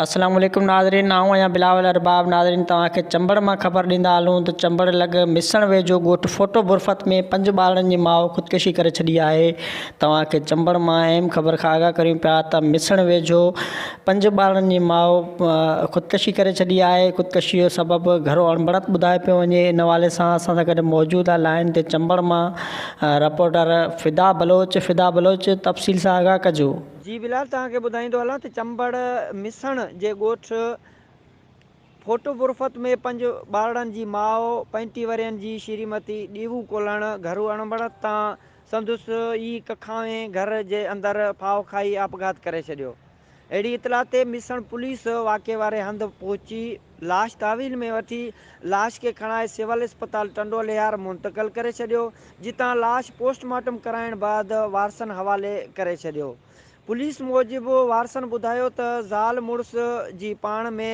السلام عليڪم ناظرين آئون آهيان بلاول ارباب ناظرين توهان کي چمبڙ مان خبر ڏيندا هلون ته چمبڙ لڳ مسڻ ويجهو ڳوٺ ڦوٽو برفت ۾ پنج ٻارڙن جي ماء خودڪشي ڪري ڇڏي آهي توهان کي چمبڙ مان اهم خبر کان آگاهه ڪريون پيا ته مسڻ ويجهو پنج ٻارڙن جي ماء خودڪشي ڪري ڇڏي آهي خودڪشي جو سبب گهرو اڻبڻت ٻڌايو پيو وڃي ان حوالي سان اسان سان گڏ موجود آهي لائين تي چمبڙ مان رپورٽر فدا بلوچ فدا بلوچ تفصيل سان آگاهه ڪجو. جي بلال توهان کي ٻڌائيندو هلان ته چمبڙ مسڻ جي ڳوٺ ڦوٽو برفت ۾ پنج ٻارڙن جي ماء 35 ورهين جي شريمتي ڏيوو ڪولهڻ گهرو اڻبڻت تان سندس ئي ڪکاوين گهر جي اندر ڦاهو کائي آپگهات ڪري ڇڏيو. اهڙي اطلاع تي مسڻ پوليس واقعي واري هنڌ پهچي لاش تحويل ۾ وٺي لاش کي کڻائي سول اسپتال ٽنڊو الهيار منتقل ڪري ڇڏيو جتان لاش پوسٽ مارٽم ڪرائڻ بعد وارثن حوالي ڪري ڇڏيو. پوليس موجب وارثن ٻڌايو ته زال مڙس جي پاڻ ۾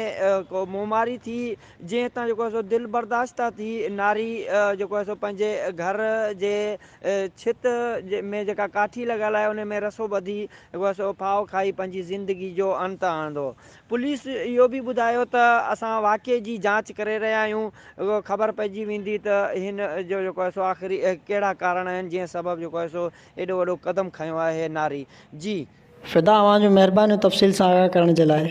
ڪو منهن ماري ٿي جنهن تان جيڪو آهي سو دل برداشته ٿي ناري جيڪو آهي سو پنهنجي گهر جي ڇت ۾ جيڪا ڪاٺي لڳل آهي ان ۾ رسو ٻڌي جيڪو آهي سو ڦاهو کائي پنهنجي زندگي جو انت آڻندو. پوليس اهو به ٻڌايو ته اسان واقعي جي جاچ ڪري رهيا آهيون خبر پئجي ويندي ته هن جو جيڪو آهي سو آخري ڪهڙا ڪارڻ آهن جنهن سبب جيڪو آهي سو ايڏو وڏو قدم کنيو آهي ناري جي. فدا اوهان جون مهربانيون تفصيل سان آگاهه ڪرڻ جي لاء.